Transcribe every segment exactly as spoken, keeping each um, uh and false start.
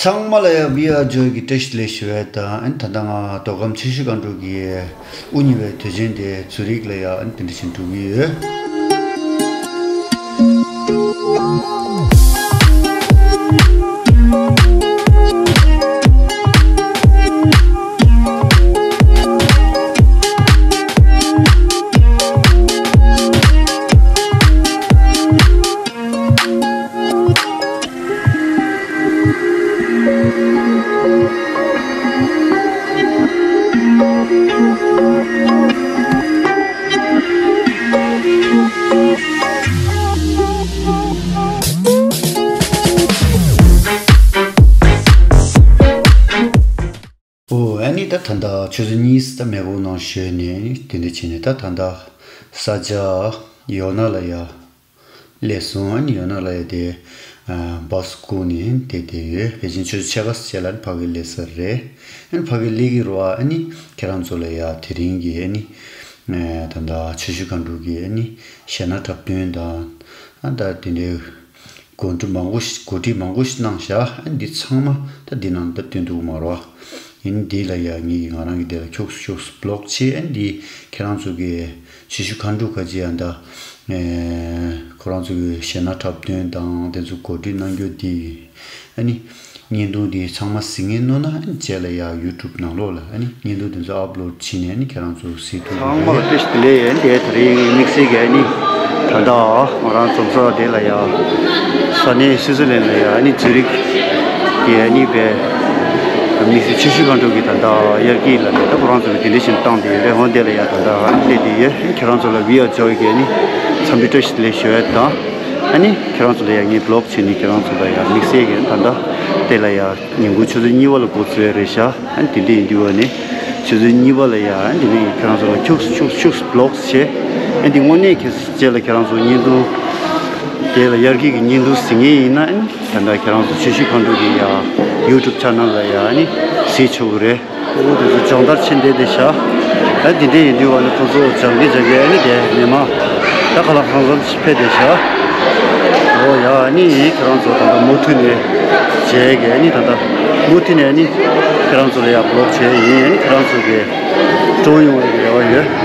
ཚང་མ་ལ་ཡ་བི་ཨར་ཇོ་ཡི་གི་བཀྲ་ཤིས་བདེ་ལེགས་ཞུ་ཡ་དང་། ཨ་ནི་ད་ལྟ་ང་མདོ་ཁམས་ཆུ་བཞི་སྒང་དྲུག་གི་དབུ་བརྙེས་པའི་དུས་ཆེན་དེ་ཛུ་རིག་ལ་ཡ་ཨ་ནི་དེ་འདྲ་ཞིག་འགྲོ་གི་ཡོད། ཨོ། ཨ་ནི་ད་ད་ལྟ་ཆུ་ཚོད་གཉིས་ད་མེ་འཁོར་ནང་བཞུད་ནས་དེ་འདྲ་བྱས་ནས། ད་ད་ལྟ་ས་ཆ་ཡོ་ན་ལ་ཡ་སླེབས་སོང་། ཨ་ནི་ཡོ་ན་ལ་ཡ་དེ་ཨ་བཱས་བསྐུར་ནས་དེ་བསྡད་ཡོད། ཕལ་ཆེར་ཆུ་ཚོད་ཕྱེད་ཀ་ཙམ་ལ་ཨ་ནི་ཕ་གི་སླེབས་ས་རེད། ཨ་ནི་ཕ་གི་སླེབས་ཀྱི་རེད་པ། ཨ་ནི་ཁྱེད་རང་ཚོ་ལ་ཡ་དེ་རིང་གི་ཨ་ནི་ཨ་ད་ལྟ་ཆུ་བཞི་སྒང་དྲུག་གི་ཨ་ནི་གཞས་སྣ་འཁྲབ་སྟོན་དང་། ཨ་ད་དེ་འདྲའི་གོ་སྒྲིག་མང་པོ་ཞིག་གོ་སྒྲིག་མང་པོ་ཞིག་གནང་བཞག་ཨ་འདི་ཚང་མ་ད་འདི་ནང་ད་སྟོན་ཐུབ་ཀྱི་མ་རེད་པ། ཡིན་འདི་ལ་ཡ་ངེད་ཀྱིས་ང་རང་གིས་འདི་ལ་ཁྱུག་ཙམ་ཁྱུག་ཙམ་བི་ལོག་བྱས། ཨ་འདི་ཁྱེད་རང་ཚོ་གི་ཆུ་བཞི་སྒང་དྲུག་ག་ཅི་ཡང་ད་ཨེ་ཁོ་རང་ཚོ་གི་གཞས་སྣ་འཁྲབ་སྟོན་དང་དེ་ཚོ་གོ་སྒྲིག་གནང་རྒྱུ་འདི། ཨ་ནི་བརྙན་ཐུང་འདི་ཚང་མ་གཟིགས་མཁན་མནོ་ན། ཨ་ནི་རྗེས་ལ་ཡ་ཡུ་ཊུབ་ནང་ལོགས་ལ་ཨ་ནི་བརྙན་ཐུང་དེ་ཚོ་ཨབ་ལོཌ་བྱས་ནས་ཨ་ནི་ཁྱེད་རང་ཚོ་གཟིགས་ཐུབ་ཀྱི་ཚང་མ་ལ་རེད། བཀྲ་ཤིས་བདེ་ལེགས། ཨ་ནི་དེ་ད་རིང་དམིགས་བསལ་གྱི་ཨ་ནི་ད་ལྟ་ང་རང་འཛོམས་ས་དེ་ལ་ཡ་ས་གནས་སི་ཙི་ལན་ལ་ཡ་ཨ་ནི་ཛུ་རིག་གི་ཨ་ནི་པའི་དམིགས་བསལ་ཆུ་བཞི་སྒང་དྲུག་གི་ད་ལྟ་དབྱར་སྐྱིད་ལ་ནི་ད་ཁོ་རང་ཚོ་གི་དེ་འདྲ་ཞིག་བཏང་བསྡད་ཡོད་རེད། འོ་དེ་ལ་ཡ་ད་ལྟ་ཨ་ནི་སླེབས་བསྡད་ཡོད། ཁྱེད་རང་ཚོ་ལ་བི་ཨར་ཇོ་ཡི་གི་ཨ་ནི་འཚམས་འདྲི་བཀྲ་ཤིས་བདེ་ལེགས་ཞུ་ཡ་དང་། ཨ་ནི་ཁྱེད་རང་ཚོ་ལ་ཡ་ངས་བི་ལོག་བྱས་ནས་ཁྱེད་རང་ཚོ་ལ་ཡ་དམིགས་བསལ་གྱི་ད་ལྟ་དེ་ལ་ཡ་ཉིན་གུང་ཆུ་ཚོད་གཉིས་པ་ལ་འགོ་ཚུགས་ཡ་རེད་ཤག་ཨ་ནི་དེ་འདྲ་ཡིན་དུས་བ་ནི་ཆུ་ཚོད་གཉིས་པ་ལ་ཡ་ཨ་ནི་དེ་ནས་ཁྱེད་རང་ཚོ་ལ་ཁྱུག་ཙམ་ཁྱུག་ཙམ་ཁྱུག་ཙམ་བི་ལོག་བྱས། ཨ་ནི་དེ་དངོས་གནས་ཁྱེད་རྗེས་ལ་ཁྱེད་རང་ཚོ་བརྙན་ཐུང་དེ་ལ་དབྱར་སྐྱིད་ཀྱི་བརྙན་ཐུང་གཟིགས་མཁན་ཡིན་ན། ཨ་ནི་ད་ལྟ་ཁྱེད་རང་ཚོ་ཆུ་བཞི་སྒང་དྲུག་གི་ཡ་ཡུ་ཊུབ་ཆེ་ནལ་ལ་ཡ་ཨ་ནི་གཟིགས་ཆོག་གི་རེད། ཨོ་དེ་ཚོ་སྦྱོང་བརྡར་ཆེན་དེ་དེ་བཞག་ཨ་དེ་འདྲ་ཡིན་དུས་བ་ནི་ཁོ་ཚོ་སྦྱང་གི་སྦྱང་གི་ཨ་ནི་དེ་མི་མང་ད་ག་ལ་གང་འཚམ་ཞིག་ཕེབས་དེ་བཞག་ཨོ་ཡ་ཨ་ནི་ཁྱེད་རང་ཚོ་ད་ལྟ་མུ་མཐུད་ནས་མཇལ་གི། ཨ་ནི་ད་ལྟ་མུ་མཐུད་ནས་ཨ་ནི་ཁྱེད་རང་ཚོ་ལ་ཡ་བི་ལོག་བྱས་ཡིན། ཨ་ནི་ཁྱེད་རང་ཚོ་གི་སྤྲོ་ཡོང་བའི་རེ་བ་ཡོད།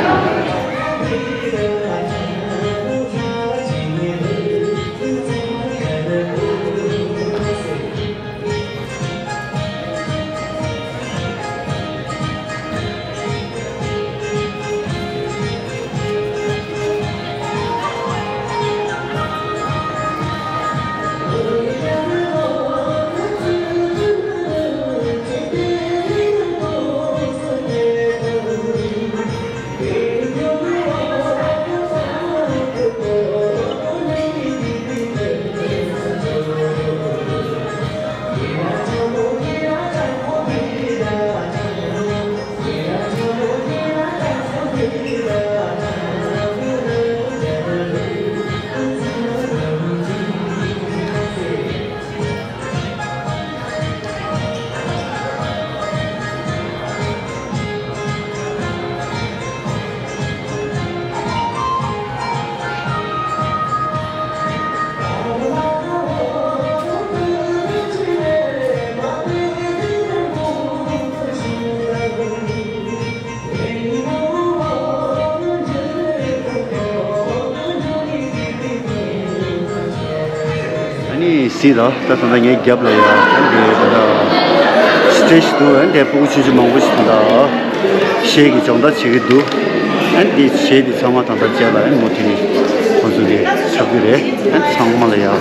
ཨ་ནི་སི་ད་ད་ད་ད་ངའི་རྒྱབ་ལ་ཡ་འདི་ད་ད་སི་ཊེ་ཇི་འདུག་ཨ་འདི་ཕྲུ་གུ་ཆུང་ཆུང་མང་པོ་ཞིག་ད་ད་གཞས་ཀྱི་སྦྱོང་བརྡར་བྱེད་ཀྱི་འདུག་ཨ་འདི་གཞས་འདི་ཚང་མ་ད་ད་རྗེས་ལ་ཨ་ནི་མུ་མཐུད་ནས་ཁོང་ཚོ་གི་ཆགས་ཀྱི་རེད། ཨ་ཚང་མ་ལ་ཡ་ཨ་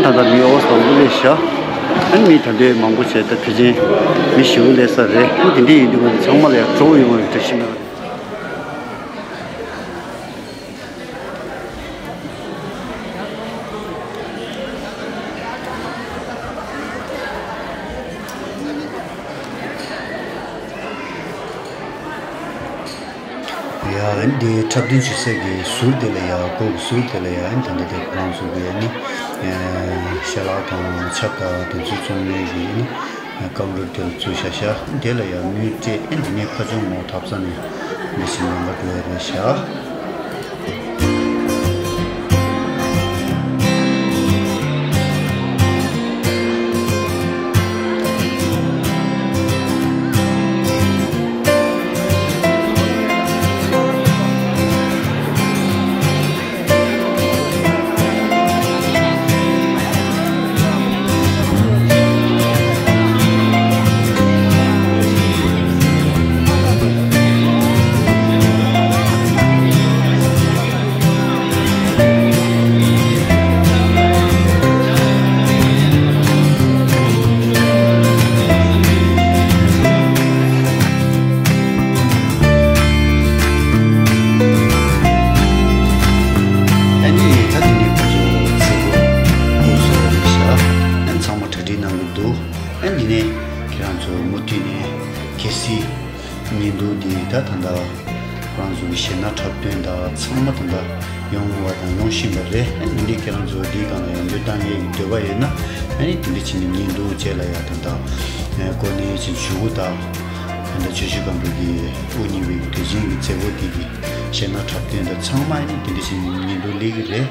ད་ད་མི་ཨོ་སོ་བོ་ལས་ཤ་ཨ་ནི་མི་ད་འདྲའི་མང་པོ་བྱས། ད་དེ་བཞིན་མི་ཞེ་པོ་སླེབས་ས་རེད། ཨ་ནི་དེ་འདྲ་ཡིན་དུས་ང་ཚོ་ཚང་མ་ལ་ཡང་སྤྲོ་བོ་ཡོང་བའི་བཀྲ་ཤིས་སྨོན་ལམ། ཡ་ཨ་ནི་འདི་འཁྲབ་སྟོན་བྱེད་ས་གི་ཟུར་དེ་ལ་ཡ། སྒོ་གི་ཟུར་དེ་ལ་ཡ་ཨ་ནི་ད་ལྟ་དེ་ཁོ་རང་ཚོ་གི་ཨ་ནི་ཨེ་ཞལ་ལག་དང་ཆབ་དང་དེ་ཚོ་བཙོང་ཡས་ཀྱི་ཨ་ནི་ཨེ་ཀའུན་ཊར་དེ་ལ་ཚུར་བཞག་བཞག་དེ་ལ་ཡ་མི་སྤྲད། ཨ་ནི་འདི་ནས་ཁ་ཆུང་མོ་ཐབ་ས་ནས་འདི་བཞིན་ལམ་ཁ་འགྲོ་ཡ་རེད་བཞག་ཨ་ནི་ནས་ཁྱེད་རང་ཚོ་མུ་མཐུད་ནས་གལ་སྲིད་བརྙན་ཐུང་འདི་ད་ད་ལྟ་ཁོ་རང་ཚོ་གི་གཞས་སྣ་འཁྲབ་སྟོན་དང་ཚང་མ་ད་ལྟ་ཡོང་བ་དང་ཡོང་བཞིན་པ་རེད། ཨ་ནི་འདི་ཁྱེད་རང་ཚོ་འདིའི་སྒང་ལ་ཡང་འབྲེལ་བཏང་ཡས་ཀྱི་འདོད་པ་ཡོད་ན། ཨ་ནི་དེ་འདྲ་བྱས་ནས་བརྙན་ཐུང་བཅས་ལ་ཡང་ད་ལྟ་གོ་གནས་ཀྱི་ཇུས་འགོད་དང་། ད་ལྟ་བརྗོད་བྱ་སྒང་པོ་གི་དབུ་བརྙེས་པའི་དུས་ཆེན་གྱི་མཛད་སྒོ་དེ་གི་གཞས་སྣ་འཁྲབ་སྟོན་དང་ཚང་མ་ཨ་ནི་དེ་འདྲ་བྱས་ནས་བརྙན་ཐུང་སླེབས་ཀྱི་རེད།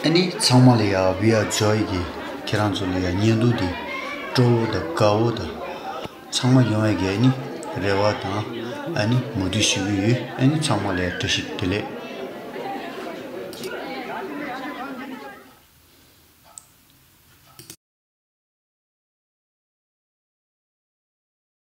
ཨ་ནི་ཚང་མ་ལ་ཡ་We Are Joy གི་ཁྱེད་རང་ཚོ་ལ་ཡ་བརྙན་ཐུང་འདི་སྤྲོ་བོ་དང་དགའ་བོ་དང་ཚང་མ་ཡོང་ཡ་གི་ཨ་ནི་རེ་བ་དང་ཨ་ནི་མོས་མཐུན་ཞུ་གི་ཡོད། ཨ་ནི་ཚང་མ་ལ་ཡ་བཀྲ་ཤིས་བདེ་ལེགས།